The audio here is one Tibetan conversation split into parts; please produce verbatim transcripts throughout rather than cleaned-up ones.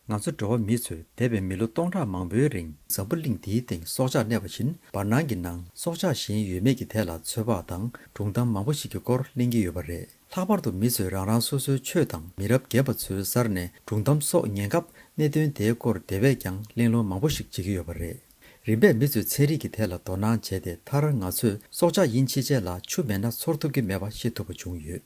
ང་ཚོ་འགྲོ་བ་མི་ཚོས་འདས་པའི་མི་ལོ་སྟོང་ཕྲག་མང་པོའི་རིང་འཛམ་བུ་གླིང་འདིའི་སྟེང་སྲོག་ཆགས་གནས་པ་བཞིན་བར་སྣང་གི་ནང་སྲོག་ཆགས་གཞན་ཡོད་མེད་ཀྱི་ཐད་ལ་ཚོད་དཔག་དང་སྒྲུང་གཏམ་མང་པོ་ཞིག་གི་སྐོར་གླེང་གི་ཡོད་པ་རེད། ལྷག་པར་དུ་མི་ཚོས་རང་རང་སོ་སོའི་ཆོས་དང་མི་རབས་རྒན་པ་ཚོའི་གསར་ནས་སྒྲུང་གཏམ་སོགས་ཉན་སྐབས་གནད་དོན་དེའི་སྐོར་དེ་བས་ཀྱང་གླེང་སློང་མང་པོ་ཞིག་བྱེད་ཀྱི་ཡོད་པ་རེད། རིམ་པས་མི་ཚོས་ཚན་རིག་གི་ཐད་ལ་དོ་སྣང་བྱས་ཏེ། མཐར་ང་ཚོས་སྲོག་ཆགས་ཡིན་ཕྱིན་ཆད་ལ་ཆུ་མེད་ན་ཚོར་ཐུབ་ཀྱི་མེད་པ་ཤེས་ཐུབ་པ་བྱུང་ཡོད།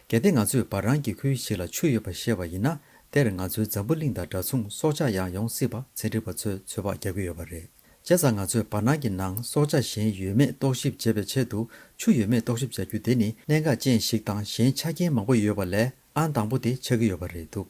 གལ་ཏེ་ང་ཚོས་བར་སྣང་གི་ཁུལ་ཞིག་ལ་ཆུ་ཡོད་པ་ཤེས་པ་ཡིན་ན། དེར་ང་ཚོའི་འཛམ་བུ་གླིང་དང་འདྲ་མཚུངས་སྲོག་ཆགས་ཡང་ཡོང་སྲིད་པ་ཚན་རིག་པ་ཚོས་ཚོད་དཔག་རྒྱག་གི་ཡོད་པ་རེད། བྱས་ཙང་ང་ཚོས་བར་སྣང་གི་ནང་སྲོག་ཆགས་གཞན་ཡོད་མེད་རྟོག་ཞིབ་བྱེད་པའི་ཆེད་དུ་ཆུ་ཡོད་མེད་རྟོག་ཞིབ་བྱ་རྒྱུ་དེ་ནི་གནད་འགག་ཅན་ཞིག་དང་གཞན་ཆ་རྐྱེན་མང་པོ་ཡོད་པ་ལས་ཨང་དང་པོ་དེ་ཆགས་ཀྱི་ཡོད་པ་རེད་འདུག་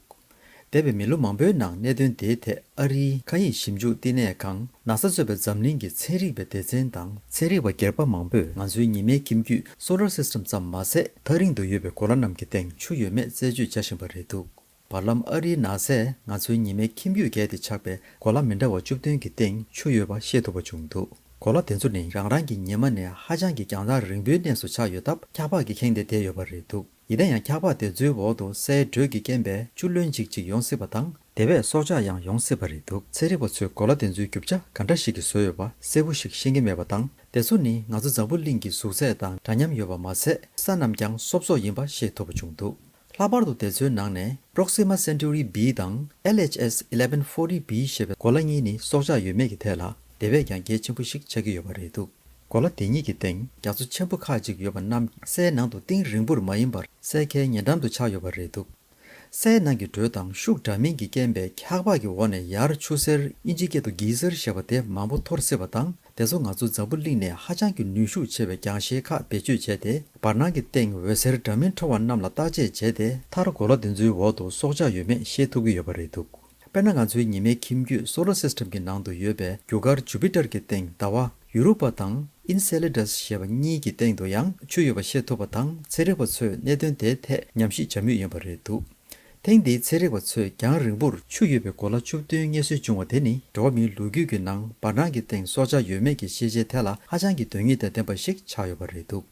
འདས་པའི་མི་ལོ་མང་པོའི་ནང་གནད་དོན་དེའི་ཐད་ཨ་རིའི་མཁའ་དབྱིངས་ཞིབ་འཇུག་བསྟི་གནས་ཁང་ནཱ་ས་གཙོས་པའི་འཛམ་གླིང་གི་ཚན་རིག་པའི་སྡེ་ཚན་དང་ཚན་རིག་པ་སྒེར་པ་མང་པོས་ང་ཚོའི་ཉི་མའི་ཁྱིམ་རྒྱུད་སོ་ལར་སིས་ཊམ་ཙམ་མ་ཟད། ཐག་རིང་དུ་ཡོད་པའི་གོ་ལ་རྣམས་ཀྱི་སྟེང་ཆུ་ཡོད་མེད་རྩད་གཅོད་བྱ་བཞིན་པ་རེད་འདུག་བར་ལམ་ཨ་རིའི་ནཱ་སས་ང་ཚོའི་ཉི་མའི་ཁྱིམ་རྒྱུད་བརྒལ་ཏེ་ཆགས་པའི་གོ་ལ་མི་འདྲ་བ་བཅུ་བདུན་གྱི་སྟེང་ཆུ་ཡོད་པ་ཤེས་ཐུབ་པ་བྱུང་འདུག་གོ་ལ་དེ་ཚོ་ནི་རང་རང་གི་ཉི་མ་ནས་ཧ་ཅང་གི་རྒྱང་ཐག་རིང་པོའི་གནས་སུ་ཆགས་ཡོད་སྟབས། འཁྱགས་པ་གིས་ཁེངས་ཏེ་བསྡད་ཡོད་པ་རེད་འདུག་ཡིན་ན་ཡང་། འཁྱགས་པ་དེ་ཚོའི་འོག་ཏུ་སའི་དྲོད་ཀྱི་རྐྱེན་པས་ཆུ་རློན་ཅིག་ཅིག་ཡོང་སྲིད་པ་དང་། དེ་བས་སྲོག་ཆགས་ཡང་ཡོང་སྲིད་པ་རེད་འདུག་ཚན་རིག་པ་ཚོས་གོ་ལ་དེ་ཚོའི་རྒྱུ་ཆ་ག་འདྲ་ཞིག་གིས་བཟོས་ཡོད་པ་གསལ་པོ་ཞིག་ཤེས་ཀྱི་མེད་པ་དང་། དེ་ཚོ་ནི་ང་ཚོ་འཛམ་བུ་གླིང་གི་གཟུགས་ཚད་དང་འདྲ་མཉམ་ཡོད་པ་མ་ཟད། ས་རྣམས་ཀྱང་སོབ་སོབ་ཡིན་པ་ཤེས་ཐུབ་པ་བྱུང་འདུག་ལྷག་པར་དུ་དེ་ཚོའི་ནང་ནས་Proxima Centauri B དང་L H S eleven forty B ཞེས་པའི་གོ་ལ་གཉིས་ནི་སྲོག་ཆགས་ཡོད་མེད་ཀྱི་ཐད་ལ་དེ་བས་ཀྱང་གལ་ཆེན་པོ་ཞིག་ཆགས་ཀྱི་ཡོད་པ་རེད་འདུག་གོ་ལ་དེ་གཉིས་ཀྱི་སྟེང་རྒྱ་མཚོ་ཆེན་པོ་ཁག་ཅིག་ཡོད་པ་རྣམས་སའི་ནང་དུ་གཏིང་རིང་པོར་མ་ཡིན་པར་སའི་ཁའི་ཉེ་འགྲམ་དུ་ཆགས་ཡོད་པ་རེད་འདུག་སའི་ནང་གི་དྲོད་དང་ཤུགས་འདྲ་མིན་གྱི་རྐྱེན་པས་འཁྱགས་པ་གི་འོག་ནས་ཡར་ཆུ་སེར། ཨིན་ཇིའི་སྐད་དུ་གི་ཟེར་ཞེས་པ་དེ་མང་པོ་འཐོར་སྲིད་པ་དང་། དེ་ཚོ་ང་ཚོ་འཛམ་བུ་གླིང་ནས་ཧ་ཅང་གི་ནུས་ཤུགས་ཆེ་བའི་རྒྱང་ཤེལ་ཁག་བེད་སྤྱོད་བྱས་ཏེ། བར་སྣང་གི་སྟེང་འོད་ཟེར་འདྲ་མིན་འཕྲོ་བ་རྣམས་ལ་བརྟག་དཔྱད་བྱས་ཏེ། མཐར་གོ་ལ་དེ་ཚོའི་འོག་ཏུ་སྲོག་ཆགས་ཡོད་མེད་ཤེས་ཐུབ་ཀྱི་ཡོད་པ་རེད་འདུག་དཔེར་ན། ང་ཚོའི་ཉི་མའི་ཁྱིམ་རྒྱུད་སོ་ལར་སིས་ཊམ་གྱི་ནང་དུ་ཡོད་པའི་རྒྱུ་སྐར་ཇུ་པི་ཏར་གྱི་སྟེང་ཟླ་བ་ཡུ་རུ་པ་དང་། ཨིན་སེ་ལེ་ཌས་ཞེས་པ་གཉིས་ཀྱི་སྟེང་དུ་ཡང་ཆུ་ཡོད་པ་ཤེས་ཐུབ་པ་དང་། ཚན་རིག་པ་ཚོས་གནད་དོན་དེའི་ཐད་ཉམས་ཞིབ་བྱ་མུས་ཡིན་པ་རེད་འདུག་ཐེངས་འདིའི་ཚན་རིག་པ་ཚོས་རྒྱང་རིང་པོར་ཆུ་ཡོད་པའི་གོ་ལ་བཅུ་བདུན་རྙེད་སོན་བྱུང་བ་དེ་ནི། འགྲོ་བ་མིའི་ལོ་རྒྱུས་ཀྱི་ནང་བར་སྣང་གི་སྟེང་སྲོག་ཆགས་ཡོད་མེད་ཀྱི་ཤེས་བྱའི་ཐད་ལ་ཧ་ཅང་གི་དོན་དངོས་དང་ལྡན་པ་ཞིག་ཆགས་ཡོད་པ་རེད་འདུག་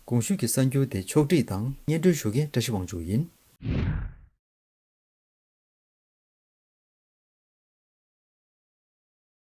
གོང་ཞུས་ཀྱི་གསར་འགྱུར་དེ་ཕྱོགས་སྒྲིག་དང་སྙན་སྒྲོན་ཞུ་མཁན་བཀྲ་ཤིས་དབང་ཕྱུག་ཡིན།